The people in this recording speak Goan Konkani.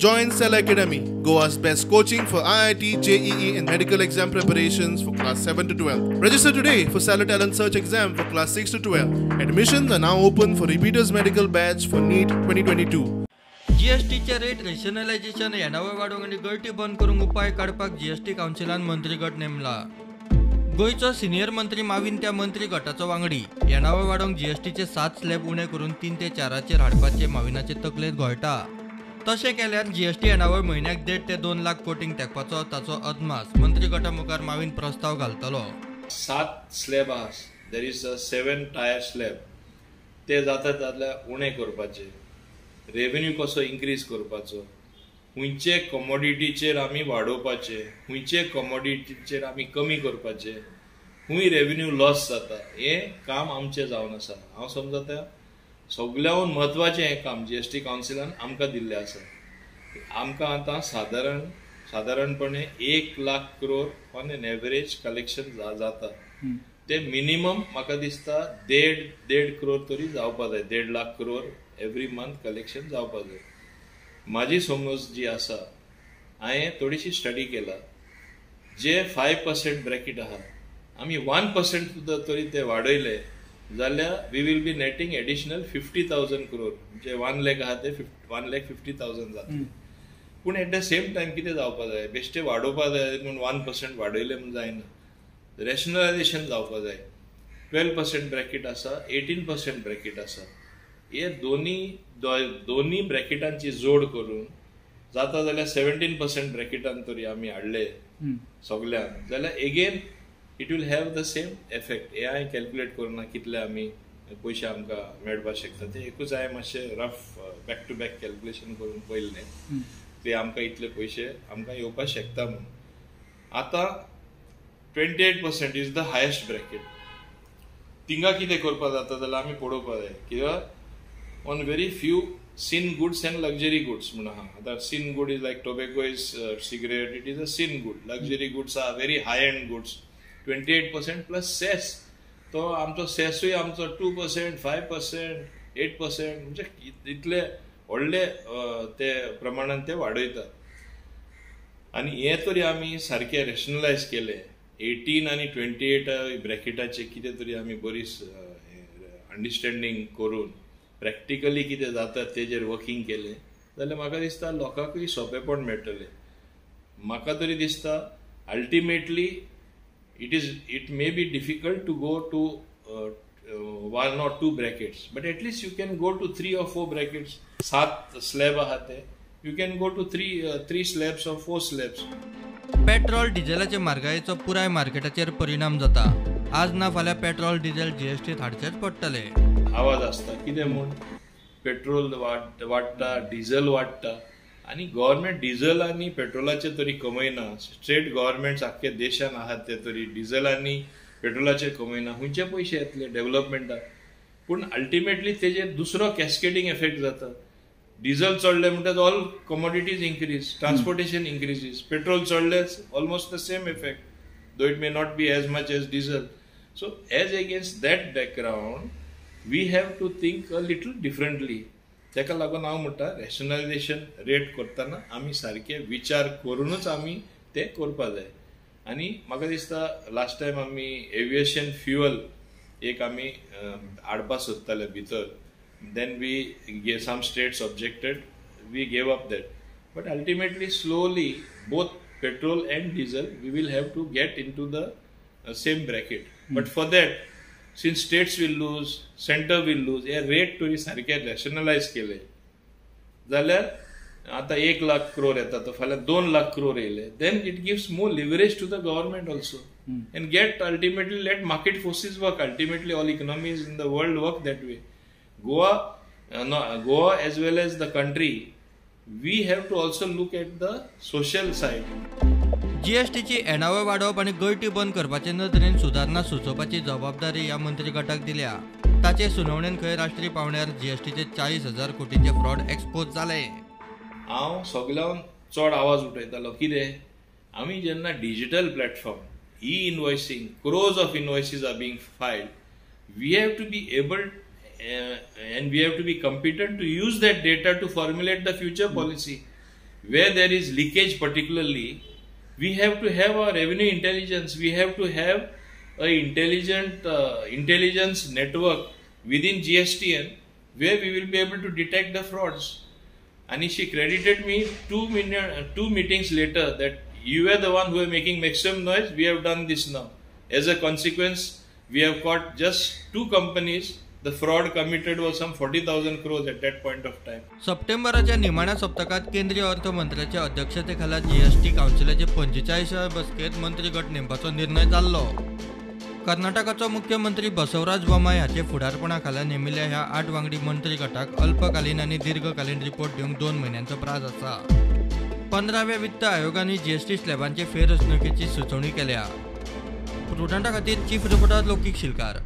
Join Cell Academy, Goa's best coaching for IIT, JEE and medical exam preparations for class 7 to 12. Register today for Stellar Talent Search exam for class 6 to 12. Admissions are now open for repeaters medical batch for NEET 2022. जीएसटीचे rate rationalisation, येणावळ वाडोवंक आनी गळटी बंद करूंक उपाय काडपाक जीएसटी कावन्सिलान मंत्रीगट नेमला. गोंयचो सिनियर मंत्री माविन त्या मंत्री गटाचो वांगडी. येणावळ वाडोवंक जीएसटीचे 7 स्लॅब उणे करून 3 ते 4 हाडपाचे माविनाचे तकलेंत घोळटा. तशें केल्यार जीएसटी येणावळ म्हयन्याक 1.5 ते 2 लाख कोटींक तेंकपाचो ताचो अदमास. मंत्री गटा मुखार माविन प्रस्ताव घालतलो. 7 स्लॅब आसा, there is a 7 tier slab, ते जाता जाल्यार उणे करपाचे, रेवेन्यू कसो इन्क्रीज करपाचो, खंयचे कमोडिटीचेर आमी वाडोवपाचे, खंयचे कमोडिटीचेर आमी कमी करपाचे, खंय रेवेन्यू लॉस जाता, हें काम आमचें जावन आसा. हांव समजता सगळ्याहून म्हत्वाचें हें काम जीएसटी कावन्सिलान आमकां दिल्लें आसा. आमकां आतां सादारणपणे 1 lakh crore on an average collection जाता. ते मिनिमम म्हाका दिसता 1.5 क्रोर तरी जावपा जाय, 1.5 lakh crore every month collection जावपा जाय. म्हाजी समज जी आसा, हांवें थोडीशी स्टडी केला, जे 5% ब्रॅकेट आहा आमी 1% सुद्दां तरी ते वाडयले जाल्यार we will be netting additional 50,000 crore. जे 1 लाख आहा ते 1,50,000 जातले. पूण एट the same time कितें जावपा जाय, बेश्टे वाडोवपा जाय म्हूण 1% वाडयले म्हूण जायना, रॅशनलायजेशन जावपा जाय. 12% ब्रॅकेट आसा, 18% ब्रॅकेट आसा, हे दोन्ही ब्रॅकेटांची जोड करून जाता जाल्यार 17% ब्रॅकेटान तरी आमी हाडले सगल्यांक जाल्यार again it will have the same effect. हे हांवें कॅल्क्युलेट करूना कितले आमी पयशे आमकां मेळपाक शकता, ते एकूच हांवें मातशें rough back to back calculation करून पळयल्लें, ते आमकां इतले पयशे आमकां येवपाक शकता म्हूण. आतां 28% is the highest bracket. थिंगा कितें करपाक जाता जाल्यार आमी पळोवपाक जाय, कित्याक on very few sin goods and luxury goods म्हूण आहा. आतां sin good is like tobacco is cigarette, it is a sin good. Luxury goods are very high end goods. 28% plus cess, तो आमचो सेसूय आमचो 2%, 5%, 8%, म्हणजे इतले व्हडले ते प्रमाणान ते वाडयतात. आनी हें तरी आमी सारकें रॅशनलायज केलें, 18 आनी 28 ब्रॅकेटाचें कितें तरी आमी बरीच अंडरस्टँडींग करून प्रॅक्टिकली कितें जाता तेजेर वर्किंग केलें जाल्यार म्हाका दिसता लोकांकूय सोंपेपण मेळटलें. म्हाका तरी दिसता ultimately it may be difficult to go to 1 or 2 brackets, but at least you can go to 3 or 4 brackets. 7 slab आहा ते, you can go to 3 slabs or 4 slabs. Petrol डिझेलाचे म्हारगायेचो पुराय मार्केटाचेर परिणाम जाता. आज ना फाल्यां पेट्रोल डिझेल जीएसटीत हाडचेच पडटले. आवाज आसता कितें म्हूण पेट्रोल वाडटा, डिझेल वाडटा, आनी गव्हर्मेंट डिझेल आनी पेट्रोलाचे तरी कमयना. स्टेट गव्हर्मेंट्स आख्खे देशान आहात ते तरी डिझेल आनी पेट्रोलाचेर कमयना, खंयचे पयशे येतले डेव्हलपमेंटाक. पूण अल्टिमेटली तेजेर दुसरो कॅस्केडींग इफेक्ट जाता. डिझेल चडलें म्हणटच all commodities increase, transportation increases, petrol चडलेंच almost the same effect, though it may not be as much as diesel. So as against that background we have to think a little differently. ताका लागून हांव म्हणटा रॅशनलायजेशन रेट करतना आमी सारके विचार करूनच आमी ते करपा जाय. आनी म्हाका दिसता लास्ट टायम आमी एविएशन फ्युअल एक आमी हाडपा सोदताले भितर, then we some states objected, we gave up that, but ultimately slowly both petrol and diesel we will have to get into the same bracket. But for that, since states will lose, center will lose, hey rate तरी सारके रॅशनलायज केले जाल्यार आतां 1 लाख क्रोर येता तो फाल्यां 2 लाख क्रोर येयले, then it gives more leverage to the government also and get ultimately let market forces work. Ultimately all economies in the world work that way. Goa as well as the country, we have to also look at the social side. जीएसटीची येणावळ वाडोवप आनी गळटी बंद करपाचे नदरेन सुदारणा सुचोवपाची जबाबदारी ह्या मंत्रीगटाक दिल्या. ताचे सुनावणेन खंय राष्ट्रीय पावंड्यार जीएसटीचे 40,000 कोटींचे फ्रॉड एक्सपोज जाले. हांव सगळ्यान चड आवाज उठयतालो कितें आमी जेन्ना digital platform, e invoicing, crores of invoices are being filed, we have to be able and we have to be competent to use that data to formulate the future policy. Where there is leakage particularly, we have to have a revenue intelligence, we have to have a intelligent intelligence network within GSTN where we will be able to detect the frauds. And she credited me 2 meetings later that you were the one who were making maximum noise, we have done this now. As a consequence, we have caught just 2 companies. The fraud committed was some 40,000 crores at that point of time. सप्टेंबराच्या निमाण्या सप्तकात केंद्रीय अर्थमंत्र्याच्या अध्यक्षतेखाला जीएसटी काउन्सिलाचे 45व्या बसकेत मंत्रीगट नेमपाचो निर्णय जाल्लो. कर्नाटकाचो मुख्यमंत्री बसवराज बोम्मई हाचे फुडारपणाखाला नेमिल्ल्या ह्या 8 वांगडी मंत्रीगटाक अल्पकालीन आनी दीर्घकालीन रिपोर्ट दिवंक 2 म्हयन्यांचो प्राज आसा. 15व्या वित्त आयोगान जीएसटी स्लॅबांचे फेररचणुकेची सुचोवणी केल्या. प्रुडंटा खातीर चीफ रिपोर्टर लौकीक शिलकार.